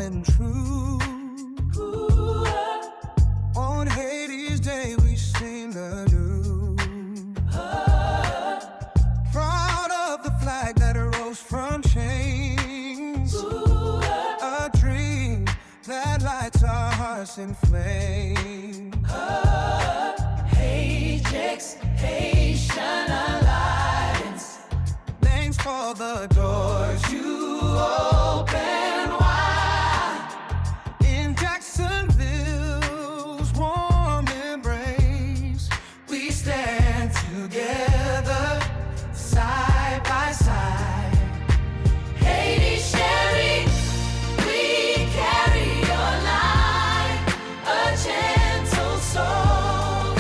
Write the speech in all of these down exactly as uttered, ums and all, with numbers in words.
and true. On Haiti's Day, we sing the news. Proud of the flag that rose from chains. A dream that lights our hearts in flame. Haitian Alliance. Thanks for the doors you open wide. In Jacksonville's warm embrace, we stand together, side by side. Haiti sharing, we carry your light, a gentle soul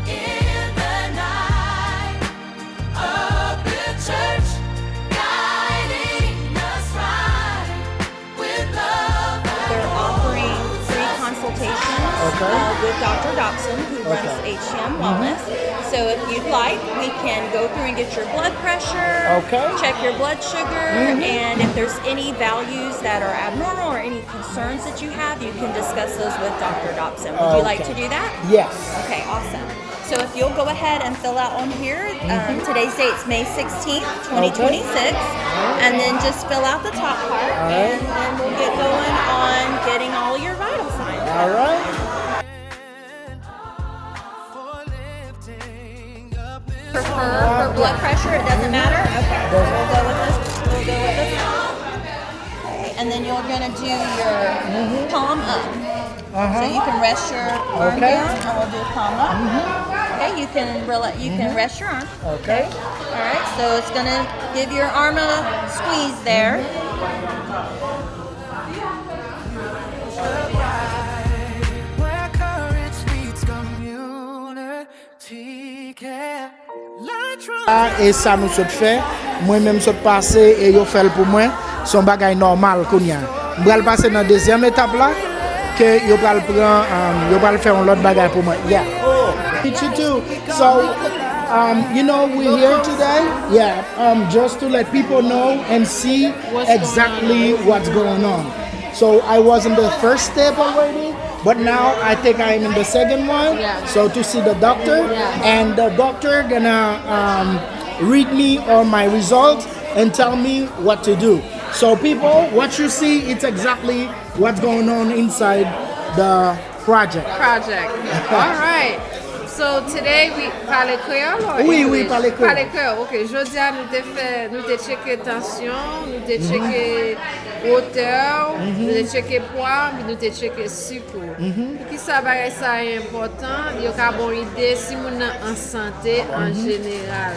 in the night. A good church guiding us right with love that They're offering holds free us consultations tight. Okay. Uh, with Doctor Dobson, who Okay. runs H C M Wellness. So if you'd like, we can go through and get your blood pressure, Okay. check your blood sugar, Mm-hmm. and if there's any values that are abnormal or any concerns that you have, you can discuss those with Doctor Dobson. Would you like Okay. to do that? Yes. Okay, awesome. So if you'll go ahead and fill out on here, um, Mm-hmm. today's date's May sixteenth, Okay. twenty twenty-six, and then just fill out the top part, All right. and then we'll get going on getting all your vital signs. All right. Prefer for blood pressure, it doesn't matter. Okay, so we'll go with this. We'll go with this. Okay, and then you're gonna do your palm up. So Uh-huh. you can rest your arm Okay. down, and we'll do palm up. Mm-hmm. Okay, you can rela- you can Mm-hmm. rest your arm. Okay. All right, so it's gonna give your arm a squeeze there. Where courage meets community care. Ah, e sa nou sot fè. Mwen menm sot pase e yo fè l pou mwen. Se yon bagay nòmal kounye a. M pral pase nan dezyèm etap la, ke yo pral pran, um, yo pral fè yon lòt bagay pou mwen. Yeah. Meet you too. So, um, you know, we're here today. Yeah, um, just to let people know and see exactly what's going on. So I was in the first step already, but now I think I am in the second one. Yeah. So to see the doctor, Yeah. and the doctor gonna, um, read me all my results and tell me what to do. So people, what you see, it's exactly what's going on inside the project. Project. All right. So today we pale kreyòl or Wi, wi, English? Pale kreyòl. Pale kreyòl. Ok, jodi a nou te fè, nou te tcheke tansyon, nou te tcheke wotè, nou te tcheke pwa, nou te tcheke sik ou. Poukisa bagay sa a enpòtan? Yo ka ba w ide si moun nan an sante an jeneral.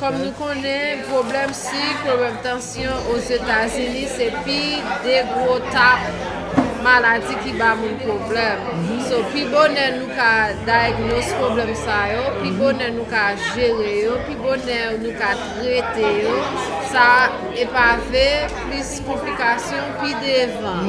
Kòm nou konnen, pwoblèm sik, pwoblèm tansyon Ozetazini se pi de gwo top maladi ki ba moun pwoblèm. So, pi bonè nou ka dyagnose pwoblèm sa yo, pi bonè nou ka jere yo, pi bonè nou ka trete yo, sa epave plis konplikasyon pi devan.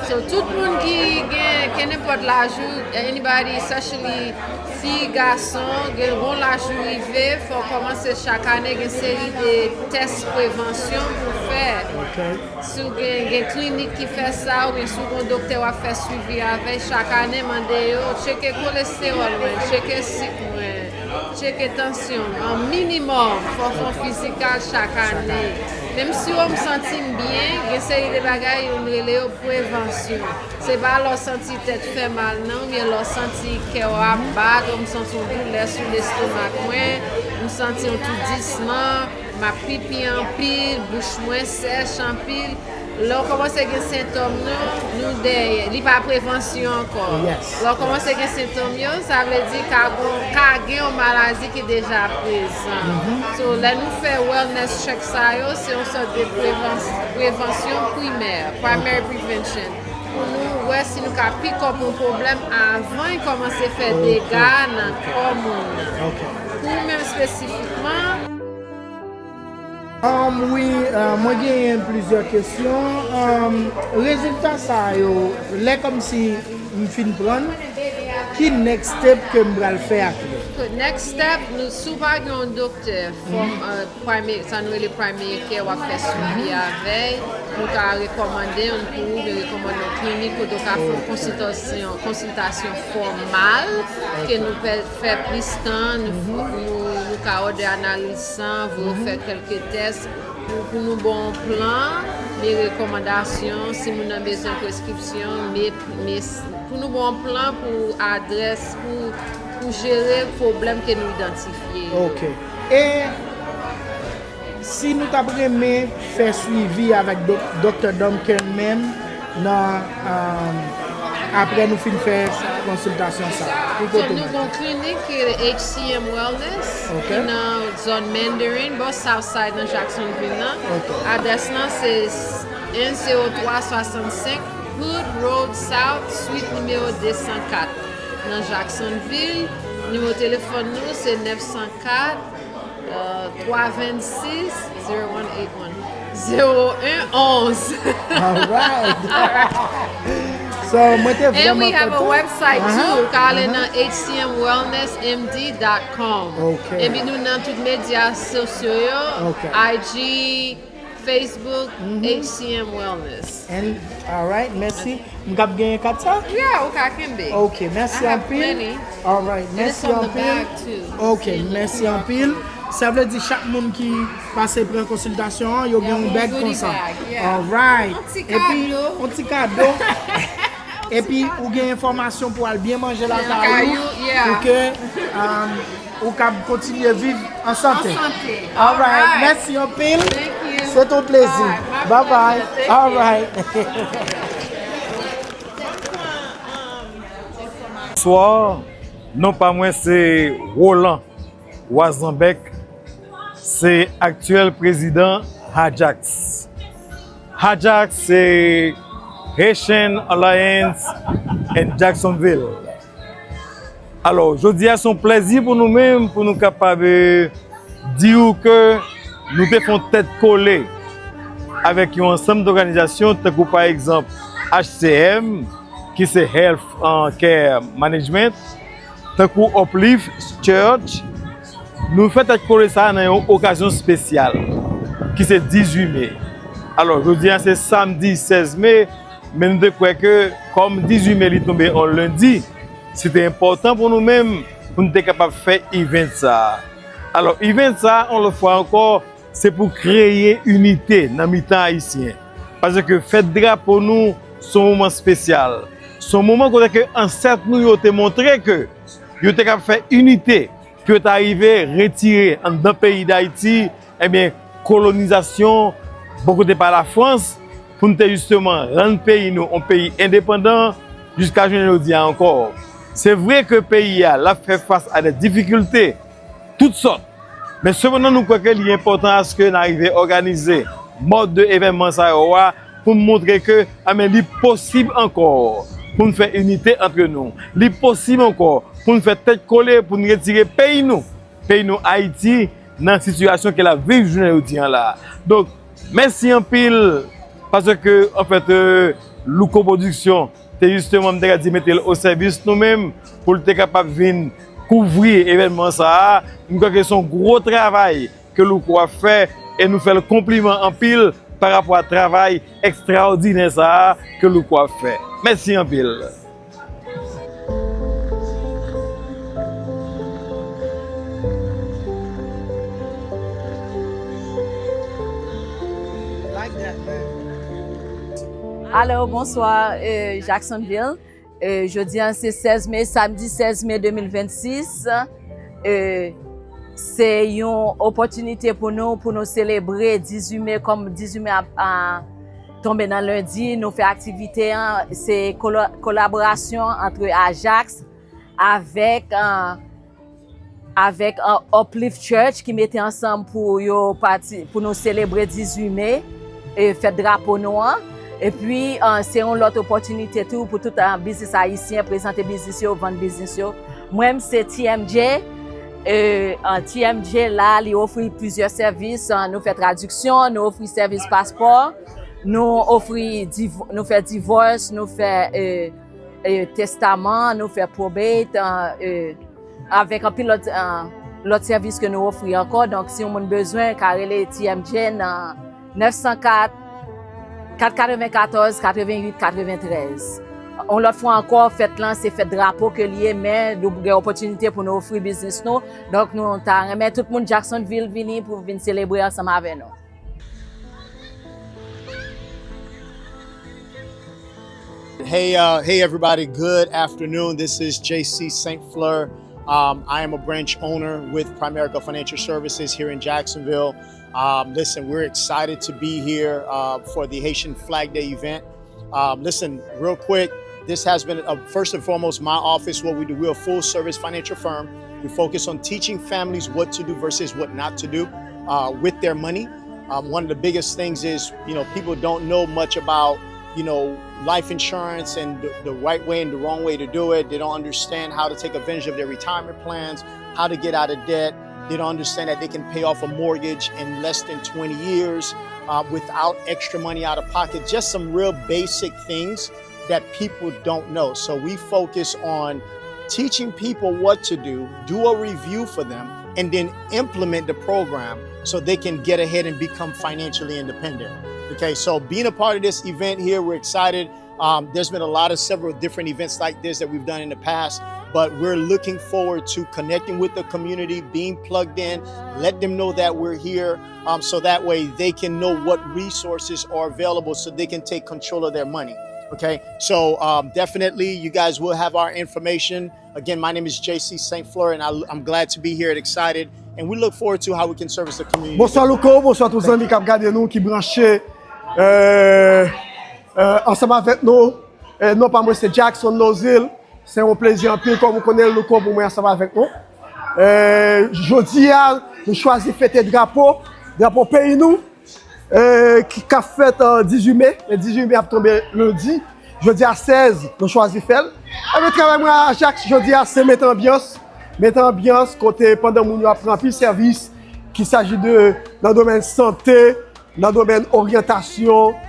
So, tout moun ki gen, kenenpòt laj ou, anybody, especially fi, gason, gen yon laj ou rive, fò w kòmanse chak ane, gen seri de tès prevansyon pou w fè. Si w gen, gen klinik ki fè sa, oubyen si w gen yon doktè w ap fè swivi avè l, chak ane, mande yo, tcheke kolestewòl mwen, tcheke sik mwen, tcheke tansyon m. An minimòm, fò w fè yon fizikal chak ane. Menm si w m santi m byen, gen seri de bagay yo m rele yo prevansyon. Se pa lè w santi tèt fè mal nan, oubyen lè w santi kè w ap bat, ou m santi yon doulè sou lestomak mwen, m santi yon toudisman, m ap pipi anpil, bouch mwen sèch anpil. Lè w kòmanse gen sentòm yo, nou dèyè. Li pa prevansyon ankò. Lè w kòmanse gen sentòm yo, sa vle di ka gon, ka gen yon maladi ki deja prezan. So, lè nou fè wellness check sa yo, se yon sòt de prevans-, prevansyon primè, primary prevention. Pou nou wè si nou ka pick up yon pwoblèm avan l kòmanse fè dega nan kò moun nan. Pou ou menm espesifikman, Um, wi, uh, mwen genyen plizyè kesyon. Um, rezilta sa yo, lè kòmsi m fin pran, ki next step ke m pral fè ak yo? Next step, nou, si w pa gen yon doktè, fòm, eh, primary, sa nou rele primary care, w ap fè swivi avè l, nou ka rekòmande yon pou ou, nou rekòmande yon klinik kote w ka fè yon konsiltasyon, konsiltasyon fòmal, ke nou fè, fè plis tan, nou, nou, nou ka òdè analiz san, voye w fè kèlke tès, pou, pou nou ba w yon plan, de rekòmandasyon, si moun nan bezwen preskripsyon, men, men pou nou ba w yon plan pou adrès, pou, pou jere pwoblèm ke nou idantifye yo. Ok. E si nou t ap renmen fè swivi avèk dok-, Doktè Duncan menm nan, um, apre nou fin fè konsiltasyon sa a? Ki kote nou gen yon klinik ki rele H C M Wellness, ok, ki nan zòn Mandarin, bò Southside nan Jacksonville nan. Ok. Adrès lan se mil twa swasannsenk Hood Road South, swit nimewo de san kat nan Jacksonville. Nimewo telefòn nou se nèf san kat, twa vennsis, zewo wan eit wan. Zewo en onz. All right. So, mwen te vrèman kontan. And we have a website too. Ou ka ale nan H C M wellness M D dot com. Ok. Epi nou nan tout medya sosyo yo, ok, I G, Facebook, H C M Wellness. And, all right, mèsi. M kab genyen kat sa? Yeah, ou ka kenbe. Ok, mèsi anpil. I have plenty. All right, mèsi anpil. And it's on the bag too. Ok, mèsi anpil. Sa vle di chak moun ki pase pran konsiltasyon an, yo gen yon bag konsa. Bag, yeah. All right. Yon ti kado. Epi, yon ti kado. Epi, ou gen enfòmasyon pou al byen manje lakay ou, yeah, pou ke, um, ou kab kontinye viv an sante. An sante. All right. All right. Mèsi anpil. Thank you. Se yon plezi. All right. My pleasure. Thank you. Bye bye. All right. Bonswa, non pa mwen se Roland Wazanbèk, se aktyèl prezidan Hajax. Hajax se Haitian Alliance in Jacksonville. Alò, jodi a se yon plèzi pou nou menm, pou nou kapab, eh, di w ke nou te fè yon tèt kole avèk yon ansanm dòganizasyon, tankou pa egzanp H C M, ki se Health, uh, Care Management, tankou Uplift Church, nou fè tèt kole sa a nan yon okazyon espesyal, ki se dizuit me. Alò, jodi a se samdi sèz me, men nou te kwè ke kòm dizuit me li tonbe yon lendi, se te enpòtan pou nou menm pou nou te kapab fè event sa a. Alò, event sa a, yon lòt fwa ankò, se pou kreye inite nan mitan Ayisyen. Paske fèt drapo nou se yon moman espesyal. Se yon moman kote ke ansèt nou yo te montre ke yo te kab fè inite, ke yo ta rive retire anndan peyi Dayiti, ebyen, kolonizasyon bò kote pa Lafrans, pou n te jisteman rann peyi nou yon peyi endepandan jiska jounen jodi a ankò. Se vre ke peyi a, l ap fè fas a de difikilte tout sòt, men sepandan, nou kwè ke li enpòtan aske n arive òganize mòd de evènman sa yo a pou n montre ke, a, men li posib ankò pou n fè inite antre nou. Li posib ankò pou n fè tèt kole, pou n retire peyi nou, peyi nou Ayiti, nan sitiyasyon ke l ap viv jounen jodi a la. Donk, mèsi anpil, paske, anfèt, eh, Louko Pwodiksyon te jisteman, m te ka di, mete l o sèvis nou menm, pou l te kapab vin kouvri evènman sa a. M kwè ke se yon gwo travay ke Louko ap fè, e nou fè l konpliman anpil pa rapò a travay ekstraòdinè sa a ke Louko ap fè. Mèsi anpil. Alo, bonswa, eh, Jacksonville. Eh, jodi a se sèz me, samdi sèz me de mil vennsis. Eh, se yon opòtinite pou nou, pou nou selebre dizuit me, kòm dizuit me a, a tonbe nan lendi, nou fè aktivite an, se kola-, kolaborasyon ant Ajax avèk, eh, avèk, eh, Uplift Church ki mete ansanm pou yo pati, pou nou selebre dizuit me, e fèt drapo nou an. Epi, eh, se yon lòt opòtinite tou pou tout, eh, biznis ayisyen prezante biznis yo, vann biznis yo. Mwen, m se T M J. E, eh, T M J la, li ofri plizyè sèvis. Eh, nou fè tradiksyon, nou ofri sèvis paspò, nou ofri div-, nou fè divòs, nou fè, eh, eh, testaman, nou fè probate, eh, eh, avèk anpil lòt, eh, lòt sèvis ke nou ofri ankò. Donk, si yon moun bezwen, ka rele T M J nan nèf san kat, kat katrevenkatòz, katrevenwit, katreventrèz. Yon lòt fwa ankò, fèt lan, se fèt drapo ke l ye, men nou gen opòtinite pou nou ofri biznis nou. Donk, nou ta renmen tout moun Jacksonville vini pou vin selebre ansanm avè nou. Hey, uh, hey, everybody. Good afternoon. This is J C Saint Fleur. Um, I am a branch owner with Primerica Financial Services here in Jacksonville. Um, listen, we're excited to be here uh, for the Haitian Flag Day event. Um, listen, real quick, this has been uh, first and foremost my office. What we do, we're a full service financial firm. We focus on teaching families what to do versus what not to do uh, with their money. Um, one of the biggest things is, you know, people don't know much about, you know, life insurance and the, the right way and the wrong way to do it. They don't understand how to take advantage of their retirement plans, how to get out of debt. They don't understand that they can pay off a mortgage in less than twenty years uh, without extra money out of pocket. Just some real basic things that people don't know. So we focus on teaching people what to do, do a review for them, and then implement the program so they can get ahead and become financially independent. Okay, so being a part of this event here, we're excited. Um, there's been a lot of several different events like this that we've done in the past, but we're looking forward to connecting with the community, being plugged in, let them know that we're here, um, so that way they can know what resources are available so they can take control of their money. Okay, so um, definitely you guys will have our information. Again, my name is J C Saint Fleur, and I, I'm glad to be here and excited. And we look forward to how we can service the community. Bonswa Louko, bonswa tout zanmi k ap gade nou, ki branche euh, euh, ansanm avèk nou. Euh, non pa mwen se Jackson Nozil. Se yon plezi anpil kòm ou konnen Louko pou mwen ansanm avèk nou. Euh, jodi a, nou chwazi fete drapo, drapo peyi nou. Ki ka fèt an dizuit me, men dizuit me ap tonbe lendi. Jodi a sèz, nou chwazi fè l. Ebyen, travay mwen a Ajax jodi a se met anbyans. Met anbyans kote pandan moun yo ap pran anpil sèvis, ki saji de nan domèn sante, nan domèn oryantasyon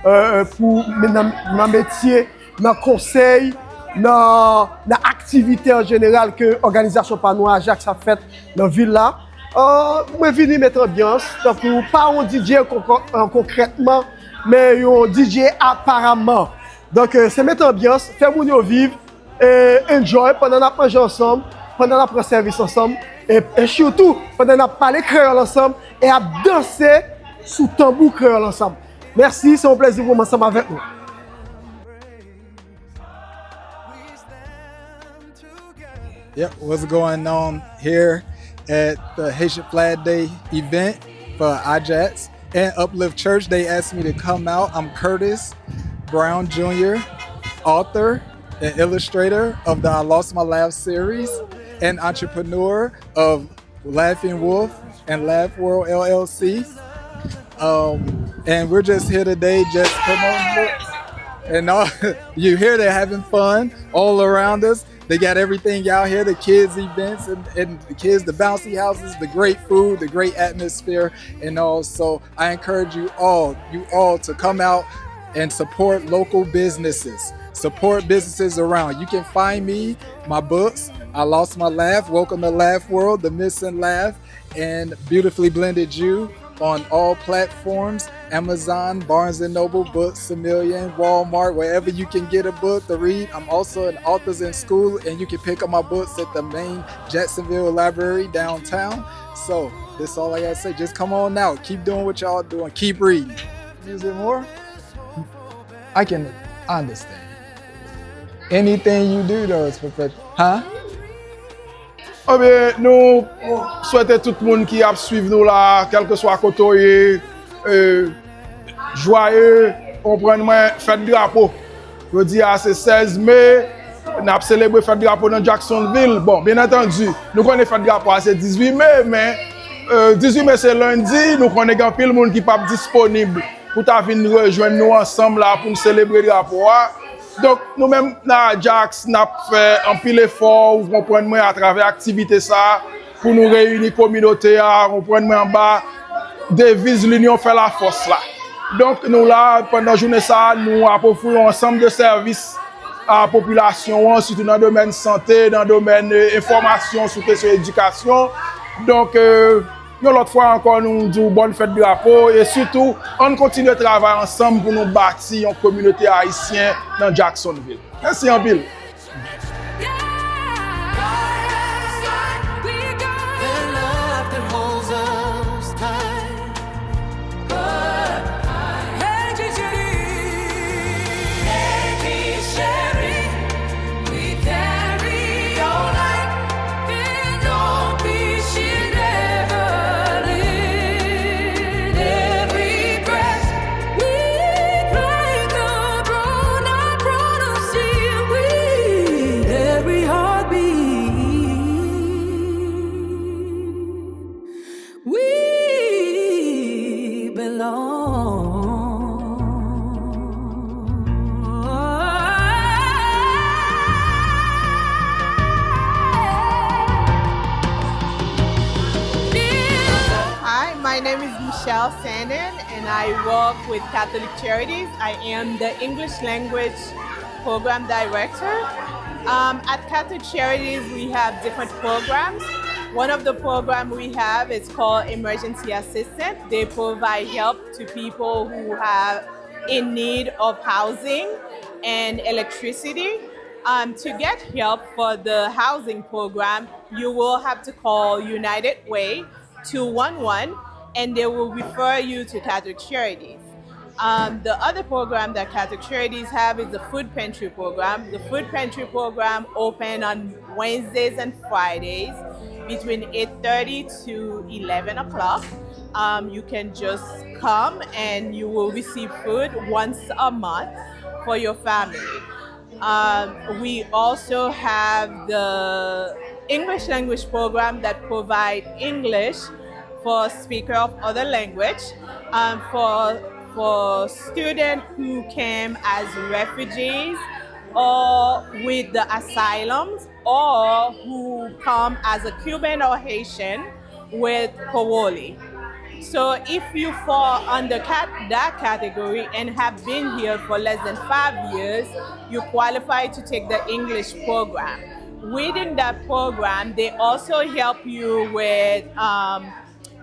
pou nan metye, nan konsèy, nan, nan aktivite an jeneral ke òganizasyon pa nou Ajax ap fèt nan vil la. Mwen vini met anbyans, tankou pa yon D J konkrètman, men yon D J aparamman. Donk, se met anbyans, fè moun yo viv, e enjoy pandan n ap manje ansanm, pandan n ap pran sèvis ansanm, e, e sitou pandan n ap pale kreyòl ansanm e ap danse sou tanbou kreyòl ansanm. Mèsi, se yon plezi pou mwen ansanm avèk nou. Yep, what's going on here at the Haitian Flag Day event for Ajax and Uplift Church? They asked me to come out. I'm Curtis Brown Junior, author and illustrator of the I Lost My Laugh series and entrepreneur of Laughing Wolf and Laugh World L L C. Um, and we're just here today just promoting books. And all, you hear they're having fun all around us. They got everything out here, the kids events and, and the kids, the bouncy houses, the great food, the great atmosphere, and all. So I encourage you all, you all to come out and support local businesses. Support businesses around. You can find me, my books, I Lost My Laugh, Welcome to Laugh World, The Missing Laugh, and Beautifully Blended You on all platforms, Amazon, Barnes and Noble, Books a Million, Walmart, wherever you can get a book to read. I'm also an author's in school, and you can pick up my books at the main Jacksonville Library downtown. So that's all I gotta say. Just come on out. Keep doing what y'all doing. Keep reading. Is it more? I can understand. Anything you do though is perfect. Huh? Ebyen, nou swete tout moun ki ap swiv nou la, kèlkeswa kote w ye, e, jwaye, w konprann mwen, fèt drapo. Jodi a se sèz me, n ap selebre fèt drapo nan Jacksonville. Bon, byen antandi, nou konnen fèt drapo a se dizuit me, men e, dizuit me se lendi, nou konnen gen anpil moun ki p ap disponib pou ta vin rejwenn nou ansanm la pou n selebre drapo a. Donk, nou menm nan Ajax, n ap fè anpil efò, ou konprann mwen, atravè aktivite sa a, pou nou reyini kominote a, ou konprann mwen, anba deviz L'union fait la force la. Donk, nou la, pandan jounen sa a, nou ap ofri yon ansanm de sèvis a popilasyon an, sitou nan domèn sante, nan domèn, e, enfòmasyon sou kesyon edikasyon. Donk, e, yon lòt fwa ankò, nou di w bòn fèt drapo e sitou, ann kontinye travay ansanm pou nou bati yon kominote ayisyen nan Jacksonville. Mèsi anpil. Hi, my name is Michelle Sandin and I work with Catholic Charities. I am the English language program director. Um, at Catholic Charities, we have different programs. One of the programs we have is called Emergency Assistance. They provide help to people who have in need of housing and electricity. Um, to get help for the housing program, you will have to call United Way two one one and they will refer you to Catholic Charities. Um, the other program that Catholic Charities have is the food pantry program. The food pantry program open on Wednesdays and Fridays between eight thirty to eleven o'clock. Um, you can just come and you will receive food once a month for your family. Um, we also have the English language program that provide English for speaker of other language, um, for for students who came as refugees or with the asylums or who come as a Cuban or Haitian with parole. So if you fall under cat- that category and have been here for less than five years, you qualify to take the English program. Within that program, they also help you with um,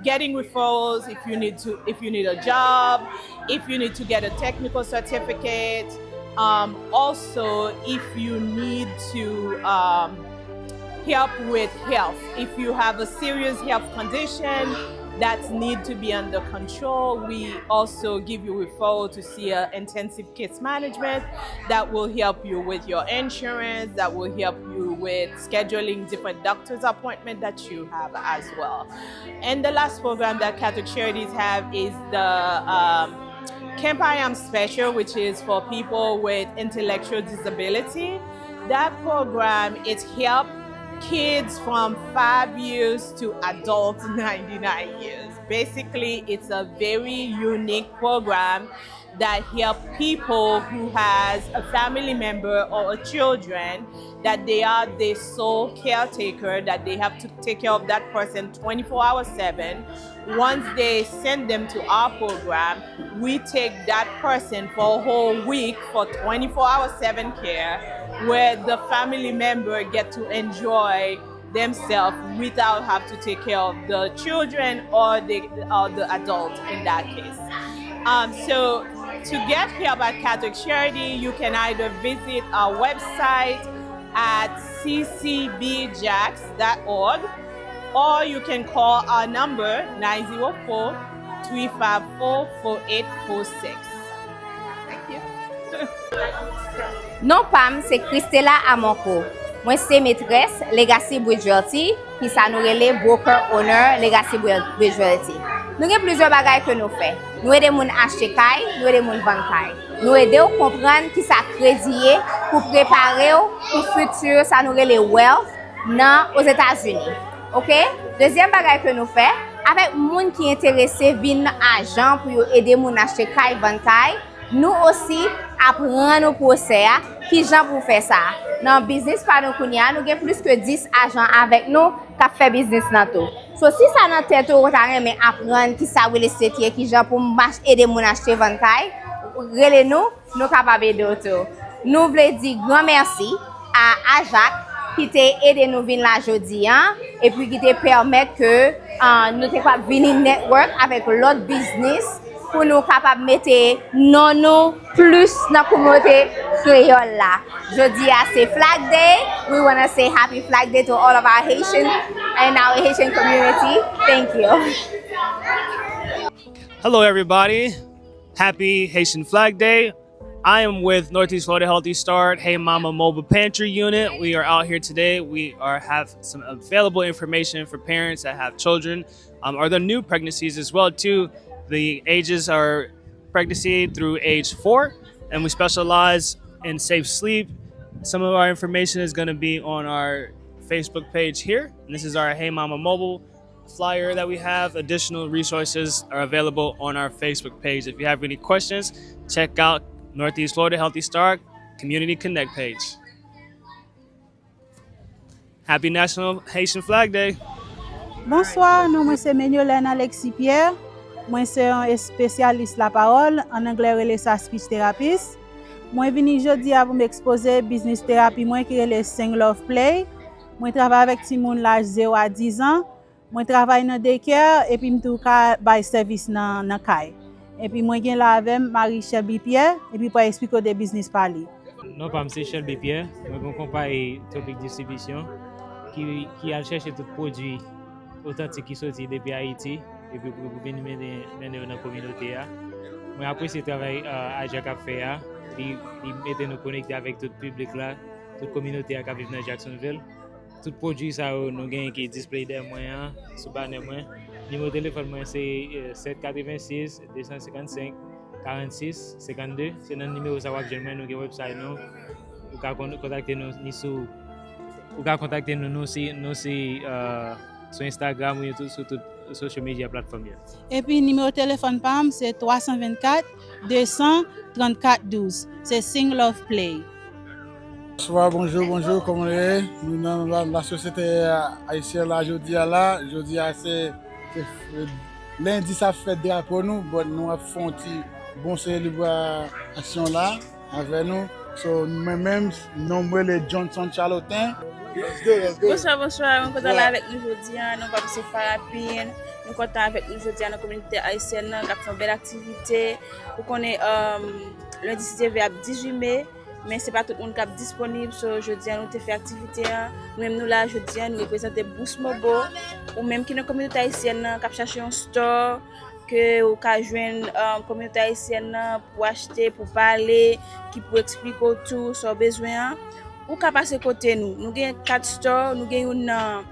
getting referrals if you need to, if you need a job, if you need to get a technical certificate. Um, also, if you need to um, help with health, if you have a serious health condition that need to be under control, we also give you referral to see an intensive case management that will help you with your insurance, that will help you with scheduling different doctor's appointment that you have as well. And the last program that Catholic Charities have is the um, Camp I Am Special, which is for people with intellectual disability. That program, it helps kids from five years to adult ninety-nine years. Basically, it's a very unique program that help people who has a family member or a children that they are the sole caretaker, that they have to take care of that person twenty-four hours seven. Once they send them to our program, we take that person for a whole week for twenty-four hours seven care, where the family member get to enjoy themselves without have to take care of the children or the, or the adult in that case. Um, so to get help at Catholic Charity, you can either visit our website at c c b jax dot org or you can call our number nine zero four, three five four, four eight four six. Thank you. Non pa m se Christella Amonco. Mwen se metrès Legacy Bridge Realty, ki sa nou rele broker owner Legacy Bridge Realty. Nou gen plizyè bagay ke nou fè. Nou ede moun achte kay, nou ede moun vann kay. Nou ede w konprann kisa kredi ye pou prepare w pou fiti sa nou rele wealth nan Ozetazini. Oke? Dezyèm bagay ke nou fè, avèk moun ki enterese vin ajan pou yo ede moun achte kay, vann kay, nou osi aprann ou pwosè a, kijan pou w fè sa. Nan biznis pa nou kounye a, nou gen plis ke dis ajan avèk nou k ap fè biznis nan tou. So, si sa nan tèt ou, ou ta renmen aprann kisa real estate ye, kijan pou m ach- ede moun achte, vann kay, rele nou, nou kapab ede w tou. Nou vle di gran mèsi a Ajak ki te ede nou vin la jodi a, epi ki te pèmèt ke, ah, nou te kapab vini network avèk lòt biznis pou nou kapab mete non nou plis nan kominote kreyòl la. Jodi a se Flag Day. We wanna say happy Flag Day to all of our Haitian and our Haitian community. Thank you. Hello, everybody. Happy Haitian Flag Day. I am with Northeast Florida Healthy Start, Hey Mama Mobile Pantry Unit. We are out here today. We are have some available information for parents that have children, um, or the new pregnancies as well too. The ages are pregnancy through age four, and we specialize in safe sleep. Some of our information is going to be on our Facebook page here. And this is our Hey Mama Mobile flyer that we have. Additional resources are available on our Facebook page. If you have any questions, check out Northeast Florida Healthy Start Community Connect page. Happy National Haitian Flag Day! Bonswa, non mwen se Menyolène Alexis Pierre. Mwen se yon espesyalis lapawòl, an anglè rele sa speech therapist. Mwen vini jodi a pou m ekspoze biznis terapi mwen ki rele Sing Love Play. Mwen travay avèk timoun laj zewo a diz an. Mwen travay nan daycare epi m tou ka bay sèvis nan nan kay. Epi mwen gen la avè m Marie Shelby Pierre epi pral eksplike w de biznis pa li. Non pa m se Shelby Pierre, mwen gen yon konpayi Tropic Distribution ki ki al chèche tout pwodui otantik ki soti depi Ayiti epi pou pou vin mennen mennen yo nan kominote a. Mwen apresye travay Ajak ap fè a, li li mete nou konekte avèk tout piblik la, tout kominote a k ap viv nan Jacksonville. Tout pwodui sa yo nou genyen ki display dèyè mwen an, sou banè mwen. Nimewo telefòn mwen se sèt katrevennsèz de san senkannsenk karannsis senkannde. Se nan nimewo sa w ap jwenn mwen, nou gen website nou. Ou ka kontakte nou ni sou ou ka kontakte nou nou si nou si sou Instagram ou sou tout social media platform yo. Epi nimewo telefòn pa m se twa san vennkat de san trannkat douz. Se Sing Love Play. Bonswa, bonjou, bonjou, kòman nou ye? Nou nan la, la sosyete ayisyèn la jodi a la. Jodi a se, se lendi sa fèt drapo nou, but nou ap fè yon ti bon selebrasyon la avè nou. So mwen menm, non mwen le Johnson Charlotin. Bonswa, bonswa, mwen kontan la avèk nou jodi a. Non pa m se Farapin. Nou kontan avèk nou jodi a nan kominote ayisyèn nan k ap fè yon bèl aktivite. Ou konnen, um, lendi si Dye vle ap dizuit me. Men se pa tout moun k ap disponib, so jodi a nou te fè aktivite a. Nou menm nou la jodi a, nou reprezante Boost Mobile. Ou menm ki nan kominote ayisyèn nan k ap chache yon store ke ou ka jwenn kominote ayisyèn nan pou achte, pou pale, ki pou eksplike w tou sa w bezwen an, ou ka pase kote nou. Nou gen kat store, nou gen youn nan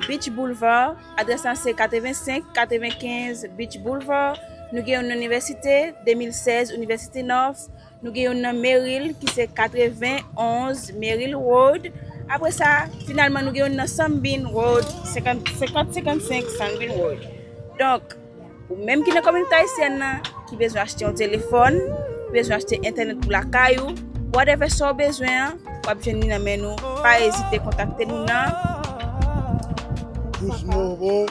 Beach Boulevard, adrès lan se katrevensenk katrevenkenz Beach Boulevard, nou gen youn nan inivèsite, de mil sèz University North, nou gen youn nan Merrill ki se katrevenn onz Merrill Road. Apre sa, finalman nou gen youn nan Sunbeam Road, senkant senkannsenk Sunbeam Road. Donk, ou menm ki nan kominote ayisyèn nan, ki bezwen achte yon telefòn, ki bezwen achte entènèt pou lakay ou, whatever sa w bezwen an, w ap jwenn li nan men nou. Pa ezite kontakte nou nan. Boost Mobile.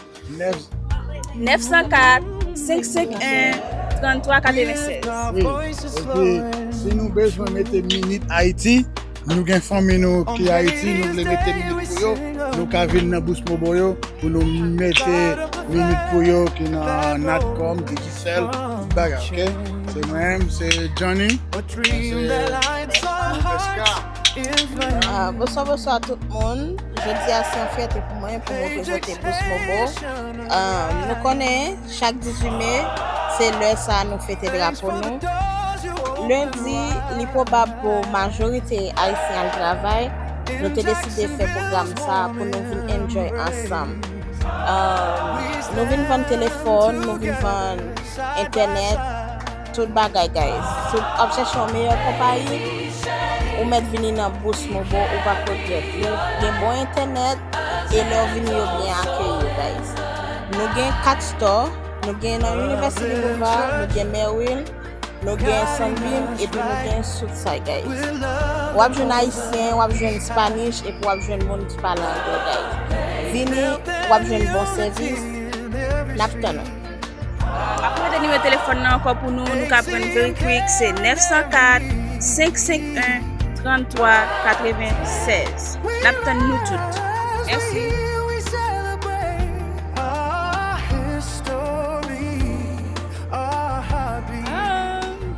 Nèf san kat, senk senk en, tranntwa katrevennsèz. Wi, epi si nou bezwen mete minit Ayiti, nou gen fanmi nou ki Ayiti, nou vle mete minit pou yo, nou ka vin nan Boost Mobile yo pou nou mete minit pou yo ki nan Natcom, Digicel, tout bagay, oke? Se mwen menm, se Johnny. Bonswa, bonswa tout moun. Jodi a se yon fyète pou mwen pou m reprezante Boost Mobile. Nou konnen chak dizuit me se lè sa nou fete drapo nou. Lendi, li pwobab pou majorite ayisyen al travay. Nou te deside fè pwogram sa pou nou vin enjoy ansanm. Nou vin vann telefòn, nou vin vann entènèt, tout bagay, guys. Si w ap chèche yon meyè konpayi, ou mèt vini nan Boost Mobile, ou p ap regrèt. Yo gen bon entènèt, e lè w vini, yo byen akeyi w, guys. Nou gen kat store, nou gen nan University Boulevard, nou gen Merrill, nou gen Sunbeam, epi nou gen Southside, guys. W ap jwenn Ayisyen, w ap jwenn Spanish, epi w ap jwenn moun ki pale anglè, guys. Vini, w ap jwenn bon sèvis. N ap tann ou. M ap repete nimewo telefòn nan ankò pou nou, nou ka pran very quick, se nèf san kat, senk senk en, Trannntwa katrevennsèz. N ap tann nou tout. Mèsi.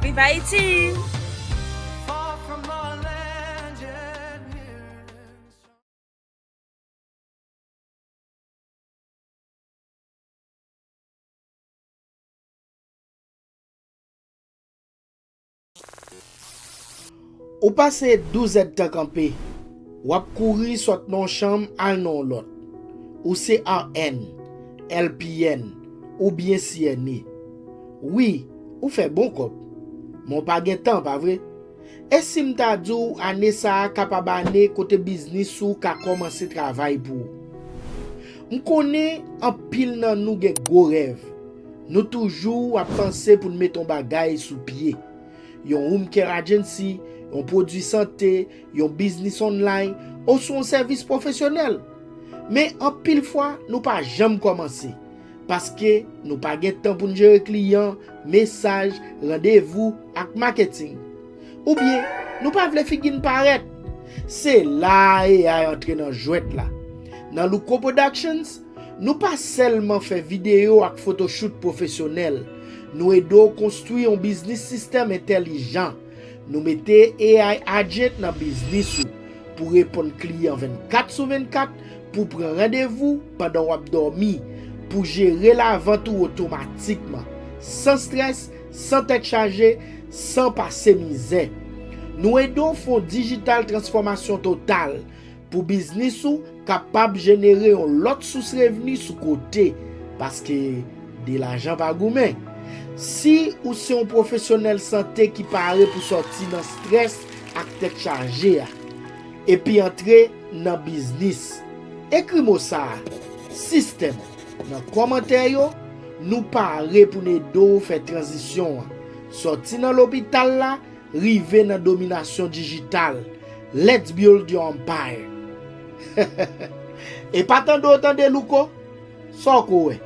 Viv Ayiti! Ou pase douz èdtan kanpe. W ap kouri sot nan yon chanm al nan yon lòt. Ou se R N, L P N, oubyen C N A. Wi, ou fè bon kòb. Men w pa gen tan, pa vre? E si m ta di w ane sa a kapab ane kote biznis ou ka kòmanse travay pou ou? M konnen anpil nan nou gen gwo rèv. Nou toujou ap panse pou n mete yon bagay sou pye. Yon home care agency, yon pwodui sante, yon biznis online, oswa yon sèvis pwofesyonèl. Men anpil fwa, nou pa janm kòmanse. Paske nou pa gen tan pou n jere kliyan, mesaj, randevou ak maketing. Oubyen, nou pa vle figi n parèt. Se la A I antre nan jwèt la. Nan Louko Productions, nou pa sèlman fè videyo ak photoshoot pwofesyonèl. Nou ede w konstwi yon biznis sistèm entèlijan. Nou mete A I agent nan biznis ou pou reponn kliyan vennkat sou vennkat, pou pran randevou pandan w ap dòmi, pou jere lavant ou otomatikman, san strès, san tèt chaje, san pase mizè. Nou ede w fè yon digital transfòmasyon total pou biznis ou kapab jenere yon lòt sous revni sou kote, paske de lajan pa goumen. Si ou se yon pwofesyonèl sante ki pare pou sòti nan strès ak tèt chaje a, epi antre nan biznis, ekri mo sa a, sistèm, nan kòmantè yo. Nou pare pou n ede w fè tranzisyon an, sòti nan lopital la, rive nan dominasyon dijital. Let's build your empire! E pa tande w tande Louko? Sa w ko wè?